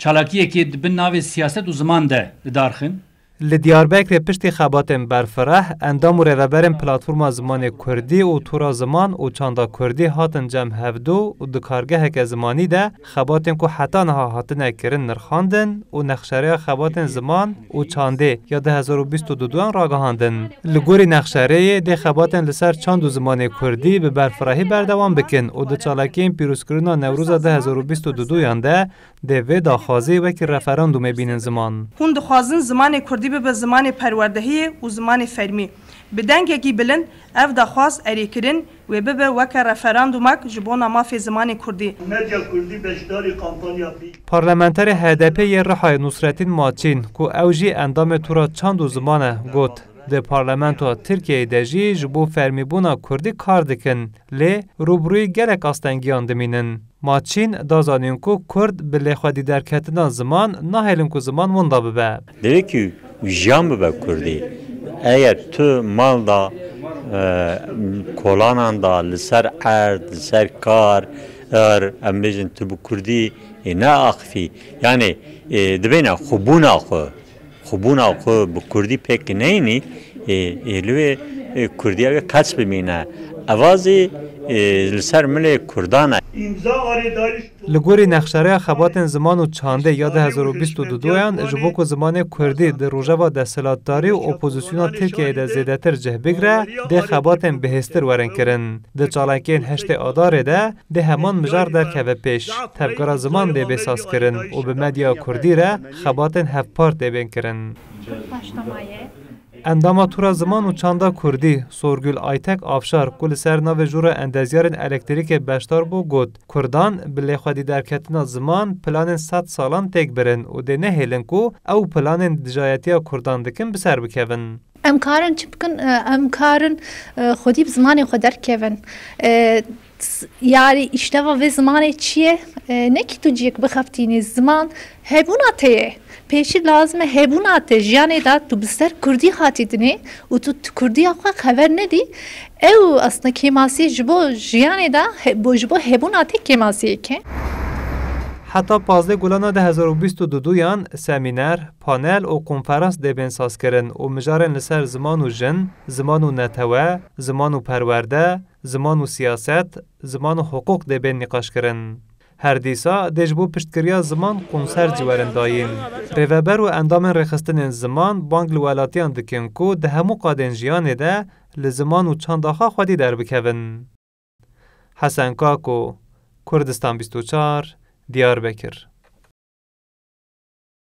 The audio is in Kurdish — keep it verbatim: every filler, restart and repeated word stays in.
çalakiyekê di bin navê siyaset û ziman de didarxin. Li Diyarbekirê piştî xebatên berfireh, endam û rêveberên Platforma Zimanê Kurdî û Tora Ziman û Çanda Kurdî hatin cem hevdû û di kargeheke zimanî de xebatên ku heta niha hatine kirin nirxandin û nexşereya xebatên ziman û çandê ya du hezar û bîst û duduyan ragihandin. Li gorî nexşereyê dê xebatên li ser çand û zimanê kurdî bi berfirehî berdewam bikin û di çalakiyên pîrozkirina Newroza du hezar û bîst û duduyan de dê vê daxwazê wekî referandumê bînin ziman. Hûn dixwazin zimanê kurdî bibe zimanê perwerdehiyê û zimanê fermî. Bi dengekî bilind ev daxwaz erêkirin, wê bibe weke referandumek ji bona mafê zimanê kurdî. Medya Kurdî beşdarî kampanya bî. Parlamenterê H D P yê Rihayê Nusretîn Maçîn, ku ew jî endamê Tora Çand û Ziman e, got, di parlamentoya Tirkiyeyê de jî ji bo fermîbûna kurdî kar dikin, lê rûbirûyî gelek astengiyan dimînin. Maçîn da zanîn ku kurd bi lêxwedîderketina ziman nahêlin ku ziman winda bibe. Divê ku jiyan bibe kurdî. Eger tu mal da, e, kolanan da, li ser erd, li ser kar, er, em bêjin tu bi kurdî, e, neaxifî. Yanî, e, dibêne xwebûna xwe, xwebûna xwe bi kurdî pêk neyînî, e, e, li wê, e, kurdiya wê qeç bimîne. Eva zî, e, li ser milê kurdan e. Li gorî nexşereya xebatên ziman û çandê ya du hezar û bîst û duduyan, ji bo ku zimanê kurdî di rojeva desthilatdarî û opozisyona Tirkiyeyê de zêdetir cih bigre, dê xebatên bihêztir werin kirin. Di çalakiyên heştê Adarê de dê heman mijar derkeve pêş. Tevgera ziman dê bê sazkirin û bi medya kurdî re xebatên hevpar dê bên kirin. Endama Tora Ziman û Çanda Kurdî, Sorgül Aytek Afşar, ku li ser navê Jûra Endezyarên Elektrîkê beşdar bû, got, Kurdan bi lêxwedî derketina ziman planên sed salan têk birin û dê nehêlin ku ew planên dijayetiya Kurdan dikin bi ser bikevin. Em karin çi bikin? E, em karin, e, xwedî bi zimanê xwe derkevin. E, s-, yarî îşteva vê zimanê çi ye? E, ne kî tu ciyek bixeftînî, ziman hebûna te ye. Pêşî lazim e hebûna te jiyanê de tu bi ser kurdî hatî dinê û tu, tu kurdiya xwe xeber nedî. Ew aslında kêmasî ji bo jiyanê de, he-, bo, ji bo hebûna te kêmasiyek e. Heta pazdeh Gulana du hezar û bîst û duduyan semîner, panel û konferans dê bên sazkirin û mijarên li ser ziman û jin, ziman û netewe, ziman û perwerde, ziman û siyaset, ziman û hiqûq dê bên nîqaşkirin. Her dîsa dê ji bo piştgiriya ziman konser jî werin dayîn. Rêveber û endamên rêxistinên ziman bang li welatiyan dikin ku di hemû qadên jiyanê de li ziman û çanda xwe xwedî derbikevin. Hesen Kako, Kurdistan bîst û çar, Diyarbekir.